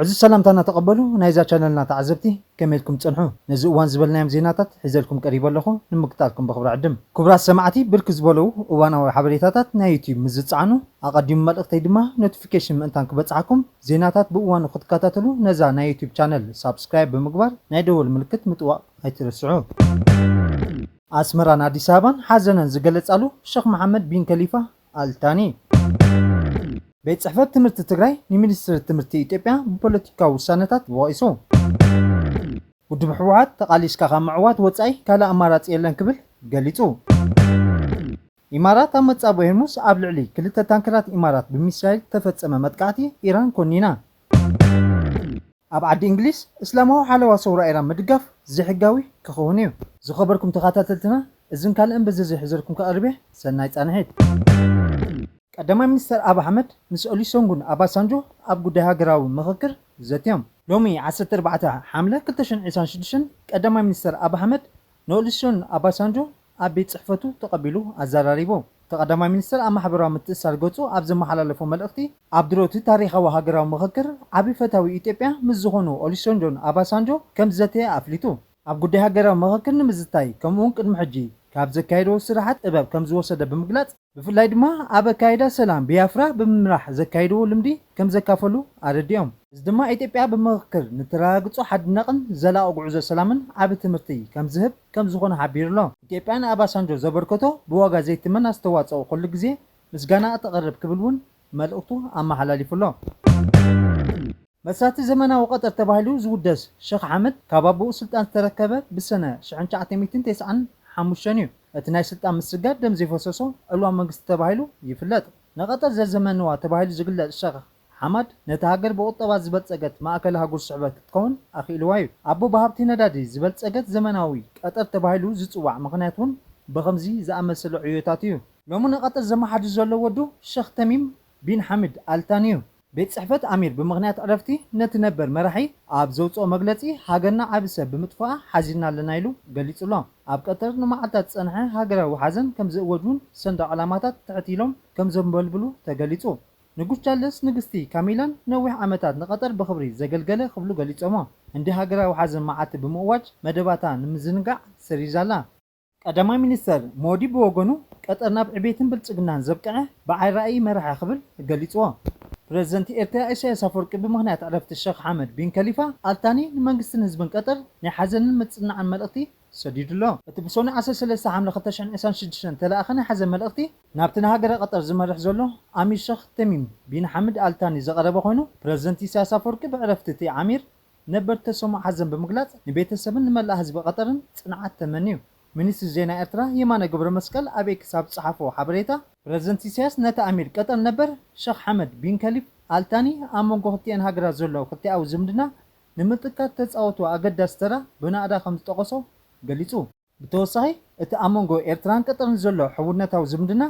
እዚ ሰላምታና ተቐበሉ ናይዛ ቻነልና ተዓዘብቲ፣ ከመይ ኢልኩም ትጸንሑ? ነዚ እዋን ዝበልናዮም ዜናታት ሒዘልኩም ቀሪበ ኣለኹ፣ ንምክታልኩም ብኽብሪ ዕድም። ክቡራት ሰማዕቲ፣ ብርክ ዝበለዉ እዋናዊ ሓበሬታታት ናይ ዩቲዩብ ምስ ዝጸዓኑ፣ ኣቐዲሙ መልእኽተይ ድማ ኖቲፊኬሽን ምእንታን ክበጽሓኩም፣ ዜናታት ብእዋኑ ክትከታተሉ ነዛ ናይ ዩቲዩብ ቻነል ሳብስክራይብ ብምግባር ናይ ደወል ምልክት ምጥዋቕ ኣይትረስዑ። ኣስመራን ኣዲስ ኣበባን ሓዘነን ዝገለጻሉ ሸኽ መሓመድ ቢን ከሊፋ ኣልታኒ። ቤት ጽሕፈት ትምህርቲ ትግራይ ንሚኒስትሪ ትምህርቲ ኢትዮጵያ ብፖለቲካዊ ውሳነታት ወቒሱ። ውድብ ህወሓት ተቓሊስካ ካብ ምዕዋት ወጻኢ ካልእ ኣማራጺ የለን ክብል ገሊጹ። ኢማራት ኣብ መጻብቦ ሄርሙዝ ኣብ ልዕሊ ክልተ ታንከራት ኢማራት ብሚሳይል ተፈጸመ መጥቃዕቲ ኢራን ኮኒና። ኣብ ዓዲ እንግሊዝ እስላማዊ ሓለዋ ሰውራ ኢራን ምድጋፍ ዘይሕጋዊ ክኸውን እዩ። ዝኸበርኩም ተኸታተልትና፣ እዝን ካልእን በዚ ዝሕዘልኩም ከቕርብ እየ። ሰናይ ጻንሒት። ቀዳማይ ሚኒስተር ኣብ ኣሕመድ ምስ ኦሉሰጉን ኣባሳንጆ ኣብ ጉዳይ ሃገራዊ ምኽክር ዘትዮም። ሎሚ ዓሰርተ ኣርባዕተ ሓምለ ክልተ ሽሕን ዕስራን ሽዱሽተን ቀዳማይ ሚኒስተር ኣብ ኣሕመድ ንኦሉሰጉን ኣባሳንጆ ኣብ ቤት ጽሕፈቱ ተቐቢሉ ኣዘራሪቡ። እቲ ቀዳማይ ሚኒስተር ኣብ ማሕበራዊ ምትእስሳር ገጹ ኣብ ዘመሓላለፎ መልእኽቲ፣ ኣብ ድሮ እቲ ታሪኻዊ ሃገራዊ ምኽክር ዓቢ ፈታዊ ኢትዮጵያ ምስ ዝኾኑ ኦሉሰጉን ኣባሳንጆ ከም ዝዘተየ ኣፍሊጡ። ኣብ ጉዳይ ሃገራዊ ምኽክር ንምዝታይ ከምኡውን ቅድሚ ሕጂ ካብ ዘካየድዎ ስራሓት ጥበብ ከም ዝወሰደ ብምግላጽ፣ ብፍላይ ድማ ኣብ ኣካይዳ ሰላም ቢያፍራ ብምምራሕ ዘካየድዎ ልምዲ ከም ዘካፈሉ ኣረዲኦም። እዚ ድማ ኢትዮጵያ ብምኽክር ንተረጋግጾ ሓድነቕን ዘላቒ ጉዕዞ ሰላምን ዓቢ ትምህርቲ ከም ዝህብ ከም ዝኾነ ሓቢሩ ኣሎ። ኢትዮጵያ ንኣባሳንጆ ዘበርከቶ ብዋጋ ዘይትመን ኣስተዋጽኦ ኩሉ ግዜ ምስጋና እተቕርብ ክብል እውን መልእኽቱ ኣመሓላሊፉ ኣሎ። መስራቲ ዘመናዊ ቀጠር ተባሂሉ ዝውደስ ሸኽ ሓመድ ካብ ኣቦኡ ስልጣን ዝተረከበ ብሰነ ሽሕን ትሽዓተ ሚእትን ተስዓን ሓሙሽተን እዩ። እቲ ናይ ስልጣን ምስጋር ደም ዘይፈሰሶ ዕልዋ መንግስቲ ተባሂሉ ይፍለጥ። ንቐጠር ዘዘመንዋ ተባሂሉ ዝግለጽ ሸኽ ሓማድ ነታ ሃገር ብቁጠባ ዝበልጸገት ማእከል ኣህጉር ስሕበት ክትከውን ኣኽኢልዋ እዩ። ኣቦ ብሃብቲ ነዳዲ ዝበልጸገት ዘመናዊ ቀጠር ተባሂሉ ዝጽዋዕ ምኽንያት እውን ብኸምዚ ዝኣመሰለ ዕዮታት እዩ። ሎሚ ንቐጠር ዘመሓድር ዘሎ ወዱ ሸኽ ተሚም ቢን ሓሚድ ኣልታኒ እዩ። ቤት ጽሕፈት ኣሚር ብምኽንያት ዕረፍቲ ነቲ ነበር መራሒ ኣብ ዘውጽኦ መግለጺ፣ ሃገርና ዓቢ ሰብ ብምጥፍኣ ሓዚንና ኣለና ኢሉ ገሊጹ ኣሎ። ኣብ ቀጠር ንመዓልታት ዝጸንሐ ሃገራዊ ሓዘን ከም ዝእወጅ እውን ሰንደቕ ዕላማታት ትሕት ኢሎም ከም ዘንበልብሉ ተገሊጹ። ንጉስ ቻርለስ ንግስቲ ካሚላን ነዊሕ ዓመታት ንቐጠር ብኽብሪ ዘገልገለ ክብሉ ገሊጾሞ። ህንዲ ሃገራዊ ሓዘን መዓልቲ ብምእዋጅ መደባታ ንምዝንጋዕ ሰሪዛ ኣላ። ቀዳማይ ሚኒስተር ሞዲ ብወገኑ፣ ቀጠር ናብ ዕቤትን ብልጽግናን ዘብቅዐ በዓል ራእይ መራሒ ክብል ገሊጽዎ። ፕረዚደንት ኤርትራ ኢሳያስ ኣፈወርቂ ብምኽንያት ዕረፍቲ ሸኽ ሓመድ ቢን ከሊፋ ኣልታኒ ንመንግስትን ህዝብን ቀጠር ናይ ሓዘንን ምጽንናዕን መልእኽቲ ሰዲዱ ኣሎ። እቲ ብሰኑይ ዓሰርተ ሰለስተ ሓምለ ክልተ ሽሕን ዕስራን ሽዱሽተን ተለኣኸ ናይ ሓዘን መልእኽቲ ናብቲ ንሃገረ ቀጠር ዝመርሕ ዘሎ ኣሚር ሸኽ ተሚም ቢን ሓምድ ኣልታኒ ዘቐረበ ኮይኑ፣ ፕረዚደንት ኢሳያስ ኣፈወርቂ ብዕረፍቲ እቲ ኣሚር ነበር ተሰምኦ ሓዘን ብምግላጽ፣ ንቤተሰብን ንመላእ ህዝቢ ቀጠርን ጽንዓት ተመንዩ። ሚኒስትሪ ዜና ኤርትራ የማነ ገብረመስቀል ኣብ ኤክስ ኣብ ዝጸሓፎ ሓበሬታ፣ ፕረዚደንት ኢሳያስ ነቲ ኣሚር ቀጠር ነበር ሸኽ ሓመድ ቢን ከሊፍ ኣልታኒ ኣብ መንጎ ክልቲኤን ሃገራት ዘሎ ክልቲኣዊ ዝምድና ንምጥንካር ተጻወቶ ኣገዳሲ ተራ ብናእዳ ከም ዝጠቐሶ ገሊጹ። ብተወሳኺ፣ እቲ ኣብ መንጎ ኤርትራን ቀጠርን ዘሎ ሕውነታዊ ዝምድና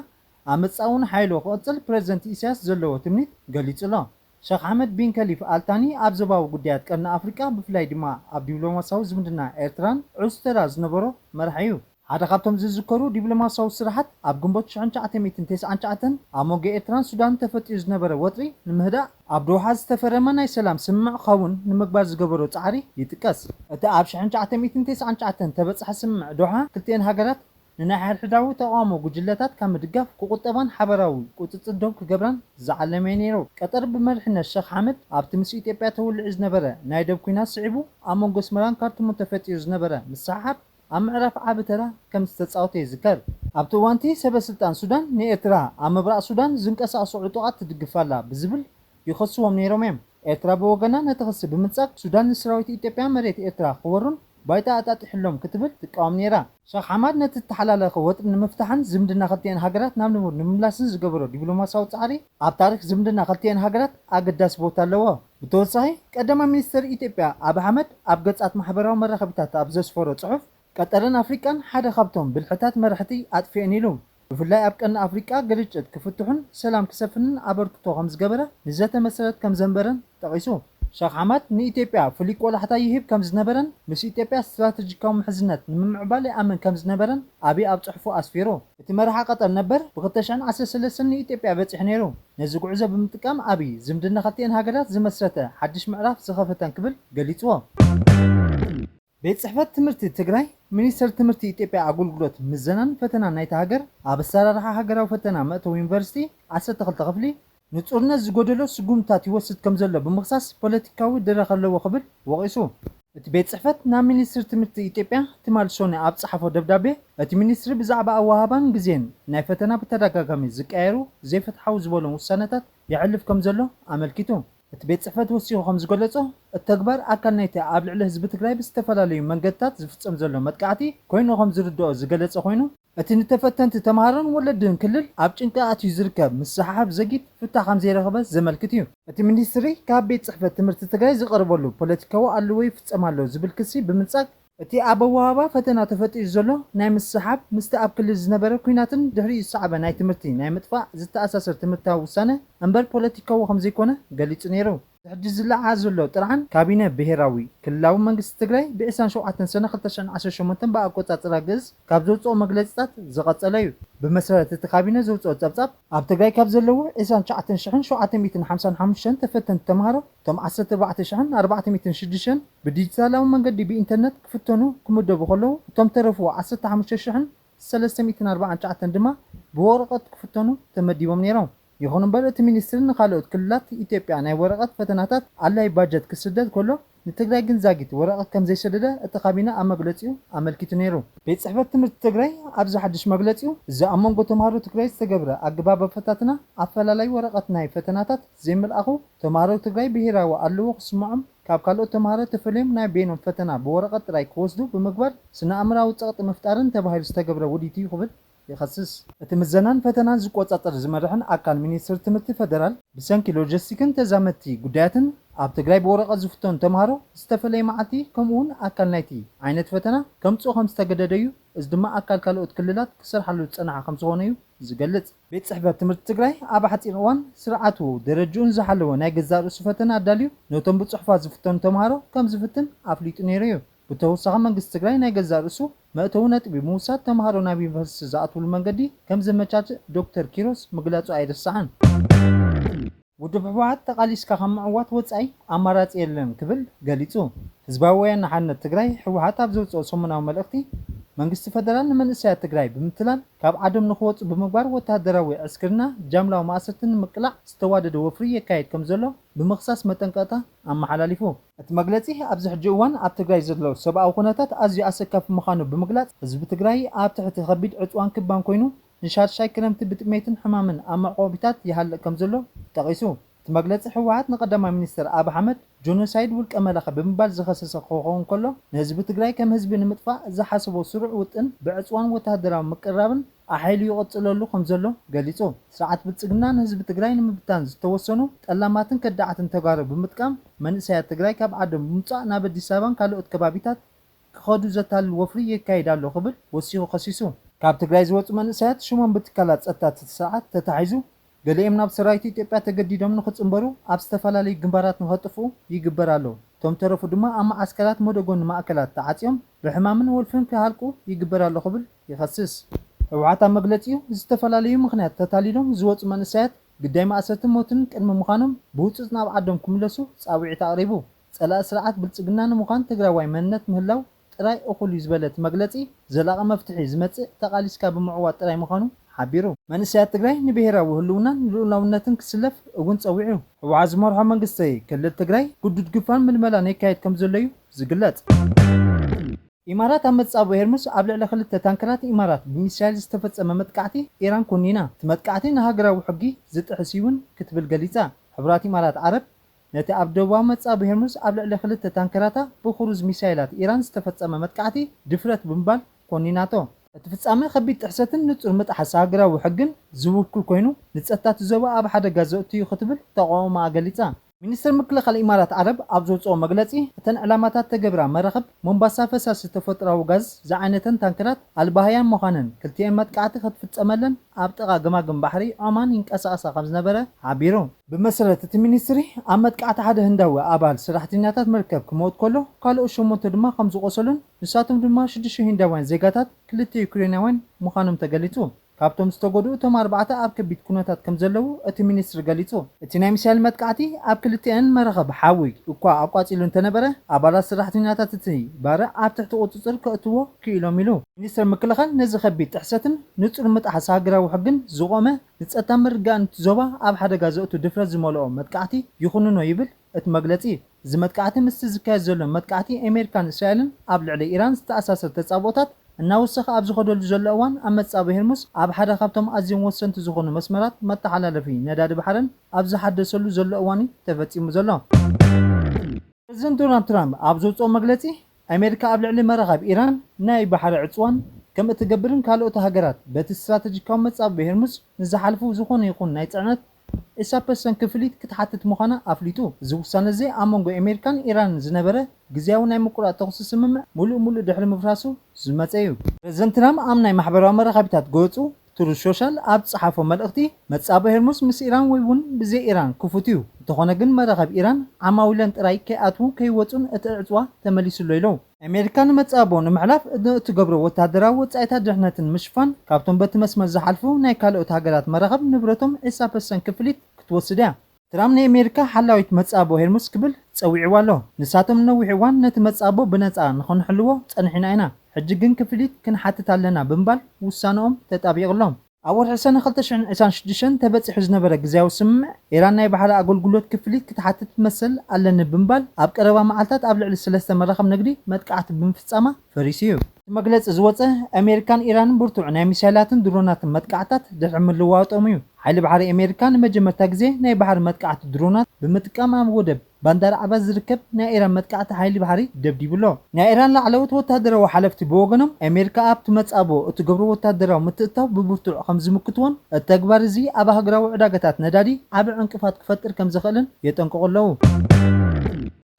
ኣብ መጻኢ እውን ሓይሉ ክቕጽል ፕረዚደንት ኢሳያስ ዘለዎ ትምኒት ገሊጹ ኣሎ። ሸኽ ሓመድ ቢን ከሊፍ ኣልታኒ ኣብ ዞባዊ ጉዳያት ቀርኒ ኣፍሪቃ፣ ብፍላይ ድማ ኣብ ዲፕሎማሲያዊ ዝምድና ኤርትራን ዕዙዝ ተራ ዝነበሮ መራሒ እዩ። ሓደ ካብቶም ዝዝከሩ ዲፕሎማሲያዊ ስራሓት፣ ኣብ ግንቦት ሽሕን ትሽዓተ ሚእትን ተስዓን ትሽዓተን ኣብ መንጎ ኤርትራን ሱዳንን ተፈጢሩ ዝነበረ ወጥሪ ንምህዳእ ኣብ ዶሃ ዝተፈረመ ናይ ሰላም ስምምዕ ክኸውን ንምግባር ዝገበሮ ጻዕሪ ይጥቀስ። እቲ ኣብ ሽሕን ትሽዓተ ሚእትን ተስዓን ትሽዓተን ተበጽሐ ስምምዕ ዶሃ፣ ክልቲኤን ሃገራት ንናይ ሓድሕዳዊ ተቓውሞ ጉጅለታት ካብ ምድጋፍ ክቑጠባን ሓበራዊ ቁጽጽር ደው ክገብራን ዝዓለመ እዩ ነይሩ። ቀጠር ብመሪሕነት ሸኽ ሓመድ ኣብቲ ምስ ኢትዮጵያ ተወሊዑ ዝነበረ ናይ ደብ ኲናት ስዒቡ ኣብ መንጎ ኣስመራን ካርቱምን ተፈጢሩ ዝነበረ ምስሕሓብ ኣብ ምዕራፍ ዓቢ ተራ ከም ዝተጻወተ ይዝከር። ኣብቲ እዋንቲ ሰበ ስልጣን ሱዳን ንኤርትራ ኣብ ምብራቕ ሱዳን ዝንቀሳቐሱ ዕጡቓት ትድግፍ ኣላ ብዝብል ይኸስዎም ነይሮም እዮም። ኤርትራ ብወገና ነቲ ክሲ ብምንጻግ ሱዳን ንሰራዊት ኢትዮጵያ መሬት ኤርትራ ክወሩን ባይታ ኣጣጢሕሎም ክትብል ትቃወም ነይራ። ሸኽ ሓማድ ነቲ እተሓላለኸ ወጥሪ ንምፍታሕን ዝምድና ክልቲኤን ሃገራት ናብ ንቡር ንምምላስን ዝገበሮ ዲፕሎማሲያዊ ጻዕሪ ኣብ ታሪኽ ዝምድና ክልቲኤን ሃገራት ኣገዳሲ ቦታ ኣለዎ። ብተወሳኺ ቀዳማይ ሚኒስተር ኢትዮጵያ ኣብ ኣሕመድ ኣብ ገጻት ማሕበራዊ መራኸቢታት ኣብ ዘስፈሮ ጽሑፍ፣ ቀጠርን ኣፍሪቃን ሓደ ካብቶም ብልሕታት መራሕቲ ኣጥፊኤን ኢሉ። ብፍላይ ኣብ ቀርኒ ኣፍሪቃ ግርጭት ክፍትሑን ሰላም ክሰፍንን ኣበርክቶ ከም ዝገበረ ንዘተ መሰረት ከም ዘንበረን ጠቒሱ። ሸኽ ሓማድ ንኢትዮጵያ ፍሉይ ቆላሕታ ይህብ ከም ዝነበረን ምስ ኢትዮጵያ ስትራተጂካዊ ምሕዝነት ንምምዕባል ይኣምን ከም ዝነበረን ኣቢይ ኣብ ጽሑፉ ኣስፊሩ። እቲ መራሒ ቀጠር ነበር ብ2013 ንኢትዮጵያ በጺሑ ነይሩ። ነዚ ጉዕዞ ብምጥቃም ኣቢይ ዝምድና ክልቲኤን ሃገራት ዝመስረተ ሓድሽ ምዕራፍ ዝኸፈተን ክብል ገሊጽዎ። ቤት ጽሕፈት ትምህርቲ ትግራይ፣ ሚኒስቴር ትምህርቲ ኢትዮጵያ ኣገልግሎት ምዘናን ፈተናን ናይታ ሃገር ኣብ ኣሰራርሓ ሃገራዊ ፈተና መእተዊ ዩኒቨርሲቲ ዓሰርተ ክልተ ክፍሊ ንጹርነት ዝጎደሎ ስጉምታት ይወስድ ከም ዘሎ ብምኽሳስ ፖለቲካዊ ድረኽ ኣለዎ ክብል ወቒሱ። እቲ ቤት ጽሕፈት ናብ ሚኒስትሪ ትምህርቲ ኢትዮጵያ ትማል ሶነ ኣብ ጸሓፎ ደብዳቤ፣ እቲ ሚኒስትሪ ብዛዕባ ኣወሃባን ግዜን ናይ ፈተና ብተደጋጋሚ ዝቀየሩ ዘይፍትሓዊ ዝበሎም ውሳነታት የሕልፍ ከም ዘሎ ኣመልኪቱ። እቲ ቤት ጽሕፈት ወሲኹ ከም ዝገለጾ፣ እቲ ተግባር ኣካል ናይቲ ኣብ ልዕሊ ህዝቢ ትግራይ ብዝተፈላለዩ መንገድታት ዝፍጸም ዘሎ መጥቃዕቲ ኮይኑ ከም ዝርድኦ ዝገለጸ ኮይኑ፣ እቲ ንተፈተንቲ ተምሃሮን ወለድን ክልል ኣብ ጭንቂ ኣትዩ ዝርከብ ምስሕሓብ ዘጊድ ፍታሕ ከም ዘይረኸበ ዘመልክት እዩ። እቲ ሚኒስትሪ ካብ ቤት ጽሕፈት ትምህርቲ ትግራይ ዝቐርበሉ ፖለቲካዊ ኣለዎ ይፍጸም ኣሎ ዝብል ክሲ ብምንጻግ፣ እቲ ኣብ ኣወሃባ ፈተና ተፈጢሩ ዘሎ ናይ ምስሕሓብ ምስቲ ኣብ ክልል ዝነበረ ኲናትን ድሕሪኡ ዝሰዓበ ናይ ትምህርቲ ናይ ምጥፋእ ዝተኣሳሰር ትምህርታዊ ውሳነ እምበር ፖለቲካዊ ከም ዘይኮነ ገሊጹ ነይሩ። ሕጂ ዝለዓል ዘሎ ጥርዓን ካቢነ ብሄራዊ ክልላዊ መንግስቲ ትግራይ ብ27 ሰነ 2018 ብኣቆጻጽራ ግእዝ ካብ ዘውፅኦ መግለፅታት ዝቐጸለ እዩ። ብመሰረት እቲ ካቢነ ዘውፅኦ ጸብጻብ፣ ኣብ ትግራይ ካብ ዘለዉ 29,755 ተፈተንቲ ተምሃሮ፣ እቶም 14,406 ብዲጂታላዊ መንገዲ ብኢንተርነት ክፍተኑ ክምደቡ ከለዉ፣ እቶም ተረፉ 15,349 ድማ ብወረቐት ክፍተኑ ተመዲቦም ነይሮም። ይኹን እምበር፣ እቲ ሚኒስትሪ ንኻልኦት ክልላት ኢትዮጵያ ናይ ወረቐት ፈተናታት ኣድላዪ ባጀት ክስደድ ከሎ፣ ንትግራይ ግን ዛጊት ወረቐት ከም ዘይሰደደ እቲ ካቢነ ኣብ መግለጺኡ ኣመልኪቱ ነይሩ። ቤት ጽሕፈት ትምህርቲ ትግራይ ኣብዚ ሓድሽ መግለጺኡ፣ እዚ ኣብ መንጎ ተምሃሮ ትግራይ ዝተገብረ ኣገባብ ኣፈታትና ኣፈላላይ ወረቐት ናይ ፈተናታት ዘይምልኣኹ፣ ተምሃሮ ትግራይ ብሄራዊ ኣለዎ ክስምዖም፣ ካብ ካልኦት ተምሃሮ ተፈልዮም ናይ በይኖም ፈተና ብወረቐት ጥራይ ክወስዱ ብምግባር፣ ስነ ኣእምራዊ ጸቕጢ ምፍጣርን ተባሂሉ ዝተገብረ ውዲት እዩ ክብል ይኸስስ። እቲ ምዘናን ፈተናን ዝቆጻጸር ዝመርሕን ኣካል ሚኒስቴር ትምህርቲ ፈደራል፣ ብሰንኪ ሎጂስቲክን ተዛመድቲ ጉዳያትን ኣብ ትግራይ ብወረቐት ዝፍተኑ ተምሃሮ ዝተፈለየ መዓልቲ፣ ከምኡ እውን ኣካል ናይቲ ዓይነት ፈተና ከምጽኦ ከም ዝተገደደ እዩ። እዚ ድማ ኣካል ካልኦት ክልላት ክሰርሓሉ ዝጸንሓ ከም ዝኾነ እዩ ዝገልጽ። ቤት ጽሕፈት ትምህርቲ ትግራይ ኣብ ሓጺር እዋን ስርዓቱ ደረጅኡን ዝሓለወ ናይ ገዛእ ርእሱ ፈተና ኣዳልዩ ነቶም ብጽሑፋት ዝፍተኑ ተምሃሮ ከም ዝፍትን ኣፍሊጡ ነይሩ እዩ። ብተወሳኺ መንግስቲ ትግራይ ናይ ገዛእ ርእሱ መእተዊ ነጥቢ ምውሳድ ተምሃሮ ናብ ዩኒቨርሲቲ ዝኣትውሉ መንገዲ ከም ዘመቻችእ ዶክተር ኪሮስ ምግላጹ ኣይርሳዕን። ውድብ ህወሓት ተቓሊስካ ካብ ምዕዋት ወጻኢ ኣማራጺ የለን ክብል ገሊጹ። ህዝባዊ ወያነ ሓርነት ትግራይ ህወሓት ኣብ ዘውፅኦ ሰሙናዊ መልእኽቲ፣ መንግስቲ ፈደራል ንመንእሰያት ትግራይ ብምትላል ካብ ዓዶም ንክወፁ ብምግባር ወታደራዊ ዕስክርና ጃምላዊ ማእሰርቲ ንምቅላዕ ዝተዋደደ ወፍሪ የካየድ ከም ዘሎ ብምኽሳስ መጠንቀቕታ ኣመሓላሊፉ። እቲ መግለጺ ኣብዚ ሕጂ እዋን ኣብ ትግራይ ዘሎ ሰብኣዊ ኩነታት ኣዝዩ ኣሰካፊ ምዃኑ ብምግላጽ፣ ህዝቢ ትግራይ ኣብ ትሕቲ ከቢድ ዕፅዋን ክባን ኮይኑ ንሻድሻይ ክረምቲ ብጥሜትን ሕማምን ኣብ መዕቆቢታት ይሃልቕ ከም ዘሎ ጠቒሱ። እቲ መግለጺ ህወሓት ንቀዳማይ ሚኒስትር ኣብይ ኣሕመድ ጆኖሳይድ ውልቀ መላኺ ብምባል ዝኸሰሰ ክኸውን ከሎ፣ ንህዝቢ ትግራይ ከም ህዝቢ ንምጥፋእ ዝሓሰቦ ስሩዕ ውጥን ብዕፅዋን ወታደራዊ ምቅርራብን ኣሓይሉ ይቕጽለሉ ከም ዘሎ ገሊጹ። ስርዓት ብልጽግና ንህዝቢ ትግራይ ንምብታን ዝተወሰኑ ጠላማትን ከዳዓትን ተጋሩ ብምጥቃም መንእሰያት ትግራይ ካብ ዓዶም ብምውጻእ ናብ ኣዲስ ኣበባን ካልኦት ከባቢታት ክኸዱ ዘታልል ወፍሪ የካይድ ኣሎ ክብል ወሲኹ ከሲሱ። ካብ ትግራይ ዝወጹ መንእሰያት ሽሞም ብትካላት ጸጥታ እቲ ስርዓት ተታሒዙ፣ ገሊኦም ናብ ሰራዊት ኢትዮጵያ ተገዲዶም ንኽጽንበሩ ኣብ ዝተፈላለዩ ግንባራት ንኸጥፍኡ ይግበር ኣሎ። እቶም ተረፉ ድማ ኣብ መዓስከራት መደጎኒ ማእከላት ተዓጽዮም ብሕማምን ወልፍን ክሃልቁ ይግበር ኣሎ ክብል ይኸስስ። ህወሓት ኣብ መግለጺኡ፣ ዝተፈላለዩ ምኽንያት ተታሊሎም ዝወጹ መንእሰያት ግዳይ ማእሰርትን ሞትን ቅድሚ ምዃኖም ብህጹጽ ናብ ዓዶም ክምለሱ ጻውዒት ኣቕሪቡ። ጸላኢ ስርዓት ብልጽግና ንምዃን ትግራዋይ መንነት ምህላው ጥራይ እኹል እዩ ዝበለ እቲ መግለጺ፣ ዘላቒ መፍትሒ ዝመጽእ ተቓሊስካ ብምዕዋት ጥራይ ምዃኑ ሓቢሩ። መንእሰያት ትግራይ ንብሄራዊ ህልውናን ልኡላውነትን ክስለፍ እውን ጸዊዑ። ህወሓት ዝመርሖ መንግስቲ ክልል ትግራይ ግዱድ ግፋን ምልመላን የካየድ ከም ዘሎ እዩ ዝግለጽ። ኢማራት ኣብ መጻብኡ ሄርሙዝ ኣብ ልዕሊ ክልተ ታንከራት ኢማራት ብሚሳይል ዝተፈጸመ መጥቃዕቲ ኢራን ኮኒና። እቲ መጥቃዕቲ ንሃገራዊ ሕጊ ዝጥሕስ እዩ'ውን ክትብል ገሊጻ። ሕቡራት ኢማራት ዓረብ ነቲ ኣብ ደቡባዊ መጻብኡ ሄርሙዝ ኣብ ልዕሊ ክልተ ታንከራታ ብክሩዝ ሚሳይላት ኢራን ዝተፈጸመ መጥቃዕቲ ድፍረት ብምባል ኮኒናቶ። እቲ ፍጻመ ከቢድ ጥሕሰትን ንጹር ምጥሓስ ሃገራዊ ሕግን ዝውክል ኮይኑ፣ ንጸጥታ እቲ ዞባ ኣብ ሓደጋ ዘእቱ እዩ ክትብል ተቓውሞኣ ገሊጻ። ሚኒስትር ምክልኻል ኢማራት ዓረብ ኣብ ዘውፅኦ መግለፂ፣ እተን ዕላማታት ተገብራ መራኽብ ሞምባሳ ፈሳሲ ተፈጥሮኣዊ ጋዝ ዝዓይነተን ታንከራት ኣልባህያን ምዃነን፣ ክልቲኤን መጥቃዕቲ ክትፍፀመለን ኣብ ጥቓ ገማግም ባሕሪ ዖማን ይንቀሳቐሳ ከም ዝነበረ ሓቢሩ። ብመሰረት እቲ ሚኒስትሪ፣ ኣብ መጥቃዕቲ ሓደ ህንዳዊ ኣባል ሰራሕተኛታት መርከብ ክመውት ከሎ፣ ካልኦት ሸሞንተ ድማ ከም ዝቖሰሉን ንሳቶም ድማ ሽዱሽተ ሂንዳውያን ዜጋታት፣ ክልተ ዩክሬናውያን ምዃኖም ተገሊጹ። ካብቶም ዝተጎድኡ እቶም ኣርባዕተ ኣብ ከቢድ ኩነታት ከም ዘለዉ እቲ ሚኒስትሪ ገሊጹ። እቲ ናይ ሚሳይል መጥቃዕቲ ኣብ ክልቲኤን መራኽብ ሓዊ እኳ ኣቋጺሉ እንተነበረ፣ ኣባላት ሰራሕተኛታት እቲ ባርዕ ኣብ ትሕቲ ቁጽጽር ከእትዎ ክኢሎም ኢሉ። ሚኒስትር ምክልኻል ነዚ ከቢድ ጥሕሰትን ንጹር ምጥሓስ ሃገራዊ ሕግን ዝቖመ፣ ንጸጥታ ምርግጋእ እቲ ዞባ ኣብ ሓደጋ ዘእቱ ድፍረት ዝመልኦ መጥቃዕቲ ይኹንኖ ይብል እቲ መግለጺ። እዚ መጥቃዕቲ ምስቲ ዝካየድ ዘሎ መጥቃዕቲ ኣሜሪካን እስራኤልን ኣብ ልዕሊ ኢራን ዝተኣሳሰር ተጻብኦታት እናወሰኸ ኣብ ዝኸደሉ ዘሎ እዋን፣ ኣብ መጻብእ ሄርሙዝ ኣብ ሓደ ካብቶም ኣዝዮም ወሰንቲ ዝኾኑ መስመራት መተሓላለፊ ነዳዲ ባሕርን ኣብ ዝሓደሰሉ ዘሎ እዋን እዩ ተፈጺሙ ዘሎ። ፕሬዚደንት ዶናልድ ትራምፕ ኣብ ዘውፅኦ መግለፂ፣ ኣሜሪካ ኣብ ልዕሊ መራኸብ ኢራን ናይ ባሕሪ ዕፅዋን ከም እትገብርን ካልኦት ሃገራት በቲ ስትራተጂካዊ መጻብእ ሄርሙዝ ንዝሓልፉ ዝኾነ ይኹን ናይ ጽዕነት ዕስራ ፐርሰንት ክፍሊት ክትሓትት ምዃና ኣፍሊጡ። እዚ ውሳነ እዚ ኣብ መንጎ ኣሜሪካን ኢራንን ዝነበረ ግዝያዊ ናይ ምቁራጽ ተኹሲ ስምምዕ ሙሉእ ሙሉእ ድሕሪ ምፍራሱ ዝመጸ እዩ። ፕሬዚደንት ትራምፕ ኣብ ናይ ማሕበራዊ መራኸቢታት ገጹ ትሩዝ ሶሻል ኣብ ዝጸሓፎ መልእኽቲ፣ መጻብእ ሄርሙዝ ምስ ኢራን ወይ እውን ብዘይ ኢራን ክፉት እዩ፣ እንተኾነ ግን መራኸብ ኢራን ዓማዊለን ጥራይ ከይኣትዉን ከይወጹን እቲ ዕጽዋ ተመሊሱ ኣሎ ኢሉ። ኣሜሪካ ንመጻብቦ ንምሕላፍ ንእትገብሮ ወተሃደራዊ ወጻኢታት ድሕነትን ምሽፋን ካብቶም በቲ መስመር ዝሓልፉ ናይ ካልኦት ሃገራት መራኸብ ንብረቶም ዕስራ ፐርሰንት ክፍሊት ክትወስድ እያ። ትራምፕ ንኣሜሪካ ሓላዊት መጻብቦ ሄርሙዝ ክብል ጸዊዕዋ ኣሎ። ንሳቶም ንነዊሕ እዋን ነቲ መጻብቦ ብነጻ ንኸንሕልዎ ጸኒሕና ኢና። ሕጂ ግን ክፍሊት ክንሓትት ኣለና ብምባል ውሳነኦም ተጣቢቑ ኣሎ። ኣብ ወርሒ ሰነ ክልተ ሽሕን ዕስራን ሽዱሽተን ተበጺሑ ዝነበረ ግዝያዊ ስምምዕ፣ ኢራን ናይ ባሕሪ ኣገልግሎት ክፍሊት ክትሓትት መሰል ኣለኒ ብምባል፣ ኣብ ቀረባ መዓልታት ኣብ ልዕሊ ሰለስተ መራኸብ ንግዲ መጥቃዕቲ ብምፍጻማ ፈሪሱ እዩ። እቲ መግለጺ ዝወጸ፣ ኣሜሪካን ኢራንን ብርቱዕ ናይ ሚሳይላትን ድሮናትን መጥቃዕታት ድሕሪ ምልዋጦም እዩ። ሓይሊ ባሕሪ ኣሜሪካ ንመጀመርታ ግዜ ናይ ባሕሪ መጥቃዕቲ ድሮናት ብምጥቃም ኣብ ወደብ ባንዳር ዓባስ ዝርከብ ናይ ኢራን መጥቃዕቲ ሓይሊ ባሕሪ ደብዲቡ ኣሎ። ናይ ኢራን ላዕለዎት ወታደራዊ ሓለፍቲ ብወገኖም፣ ኣሜሪካ ኣብቲ መጻብቦ እትገብሮ ወታደራዊ ምትእትታው ብብርቱዕ ከም ዝምክትዎን፣ እቲ ተግባር እዚ ኣብ ሃገራዊ ዕዳጋታት ነዳዲ ዓቢ ዕንቅፋት ክፈጥር ከም ዝኽእልን የጠንቅቑ ኣለዉ።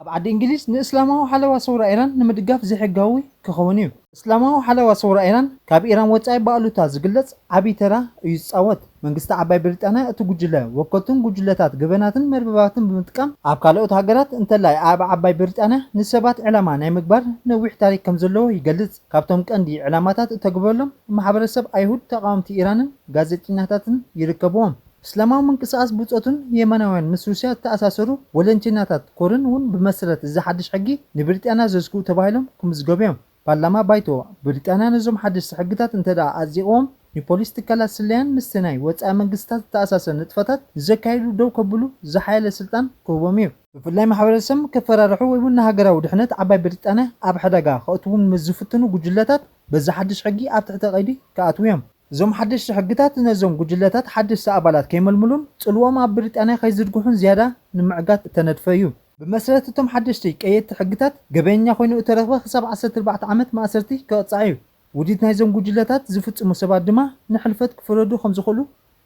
ኣብ ዓዲ እንግሊዝ ንእስላማዊ ሓለዋ ሰውራ ኢራን ንምድጋፍ ዘይሕጋዊ ክኸውን እዩ። እስላማዊ ሓለዋ ሰውራ ኢራን ካብ ኢራን ወጻኢ ብኣሉታ ዝግለጽ ዓቢ ተራ እዩ ዝጻወት። መንግስቲ ዓባይ ብሪጣንያ እቲ ጉጅለ ወከልቱን ጉጅለታት ገበናትን መርበባትን ብምጥቃም ኣብ ካልኦት ሃገራት እንተላይ ኣብ ዓባይ ብሪጣንያ ንሰባት ዕላማ ናይ ምግባር ነዊሕ ታሪክ ከም ዘለዎ ይገልጽ። ካብቶም ቀንዲ ዕላማታት እተግበረሎም ማሕበረሰብ ኣይሁድ፣ ተቓወምቲ ኢራንን ጋዜጠኛታትን ይርከብዎም። እስላማዊ ምንቅስቓስ ብጾቱን የመናውያን ምስ ሩስያ ዝተኣሳሰሩ ወለንቲናታት ኮርን እውን ብመሰረት እዚ ሓድሽ ሕጊ ንብሪጣንያ ዘስግኡ ተባሂሎም ክምዝገቡ እዮም። ፓርላማ ባይቶ ብሪጣንያ ነዞም ሓደሽቲ ሕግታት እንተ ደኣ ኣጽዲቕዎም፣ ንፖሊስ፣ ትካላት ስለያን ምስቲ ናይ ወጻኢ መንግስታት ዝተኣሳሰር ንጥፈታት ንዘካይዱ ደው ከብሉ ዝሓየለ ስልጣን ክህቦም እዩ። ብፍላይ ማሕበረሰብ ከፈራርሑ ወይ እውን ንሃገራዊ ድሕነት ዓባይ ብሪጣንያ ኣብ ሓደጋ ከእትዉን ምስ ዝፍትኑ ጉጅለታት በዚ ሓድሽ ሕጊ ኣብ ትሕቲ ቀይዲ ክኣትዉ እዮም። እዞም ሓደሽቲ ሕግታት ነዞም ጉጅለታት ሓደሽቲ ኣባላት ከይመልምሉን ጽልዎም ኣብ ብሪጣንያ ከይዝርግሑን ዝያዳ ንምዕጋት እተነድፈ እዩ። ብመሰረት እቶም ሓደሽቲ ቀየድቲ ሕግታት፣ ገበኛ ኮይኑ እተረኽበ ክሳብ ዓሰርተ ኣርባዕተ ዓመት ማእሰርቲ ክቕጻዕ እዩ። ውዲት ናይዞም ጉጅለታት ዝፍጽሙ ሰባት ድማ ንሕልፈት ክፍረዱ ከም ዝኽእሉ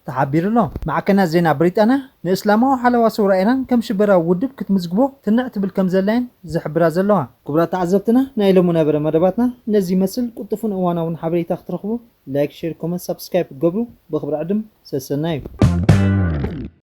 ተሓቢሩ ኣሎ። ማዕከናት ዜና ብሪጣንያ ንእስላማዊ ሓለዋ ሰውራ ኢራን ከም ሽበራዊ ውድብ ክትምዝግቦ ትንዕ ትብል ከም ዘላየን ዝሕብራ ዘለዋ። ክቡራት ተዓዘብትና፣ ናይ ሎሚ ነበረ መደባትና ነዚ ይመስል። ቅልጡፍን እዋናውን ሓበሬታ ክትረኽቡ ላይክ፣ ሼር፣ ኮመንት፣ ሳብስክራይብ ክትገብሩ ብኽብሪ ዕድም ሰሰናዩ።